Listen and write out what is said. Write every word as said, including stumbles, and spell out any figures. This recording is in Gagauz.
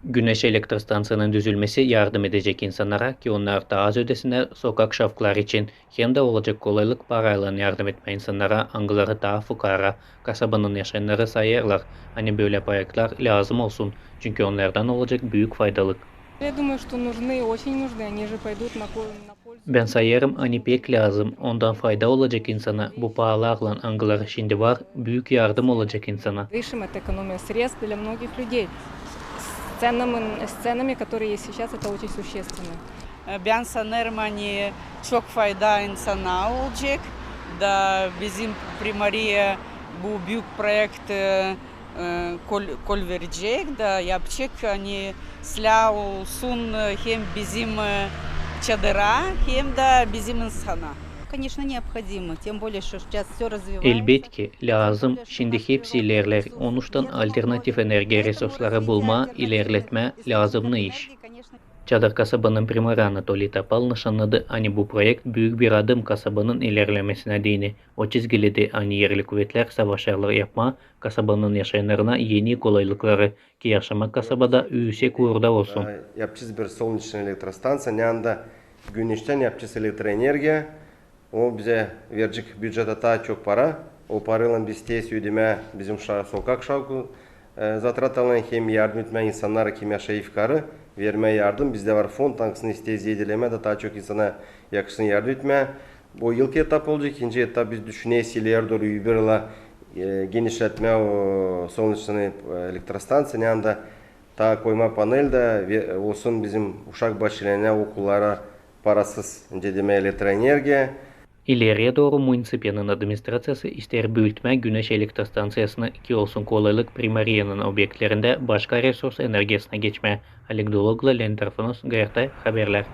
Güneş elektrostanţiyanın düzülmesi yardım edecek insannara, ki onnar taa az ödesinnär sokak şafkları için, hem dä olacek kolaylık paraylan yardım etmää insannara, angıları taa fukara. Kasabanın yaşayannarı sayêrlar, ani bölä proektlär lääzım olsun, çünkü onnardan olacek büük faydalık. Я думаю, что нужны, очень нужны, они же пойдут на ко-, на пользу. Bän sayêrım, ani pek lääzım, ondan fayda olacek insana, bu paralarlan, angıları şindi var, büük yardım olacek insana. Дышим, это экономия средств для многих людей. С ценами, с ценами, которые есть сейчас, это очень существенно. E, bän sanêrım, ani çok fayda insana olacek, da bizim primariya bu büük proekt, e, e, kol-, kol verecek, da yapacek, ani islää olsun, e, hem bizim, e, çadıra, hem dä bizim insana. Конечно, необходимо, тем более, что сейчас всё развивается. Elbetki, lääzım, şindi hepsi ilerlär, onuştan alternativ energiya resursları bulmaa, ilerletmää lääzımnı iş. Çadır kasabanın primarı Anatoliy Topal nışannadı, ani bu proekt büük bir adım kasabanın ilerlemesinä deyni. O çizgiledi, ani erli kuvetlär savaşêrlar yapmaa kasabanın yaşayannarına eni kolaylıkları, ki yaşamak kasabada üüsek uurda olsun. E, yapacez bir солнечная электростанция, ne anda güneştän yapacez elektroenergiya. O bizä verecek bücettä taa çok para. O paraylan biz isteeriz ödemää bizim şa-, sokak şafkı, e, zatratalarını hem yardım etmää insannara, kim yaşêêr fukarı, vermää yardım. Bizdä var fond, angısını isteeriz zeedelemää, da taa çok insana yakışsın yardım etmää. Bu ilk etap olacek. İkinci etap biz düşüneriz ileri dooru öbür yıla, e, genişletmää o солнечный, e, elektrostanţiya, ne anda taa koymaa panel dä ve olsun bizim uşak baaşçalarına, okullara parasız, nicä demää, elektroenergiya. İleriyä dooru municipiyanın administraţiyası isteer büütmää güneş elektrostanţiyasını, ki olsun kolaylık primariyanın obyektlerindä başka resurs energiyasına geçmää. Oleg Dologla, Leonid Tarfanos, G R T haberlär.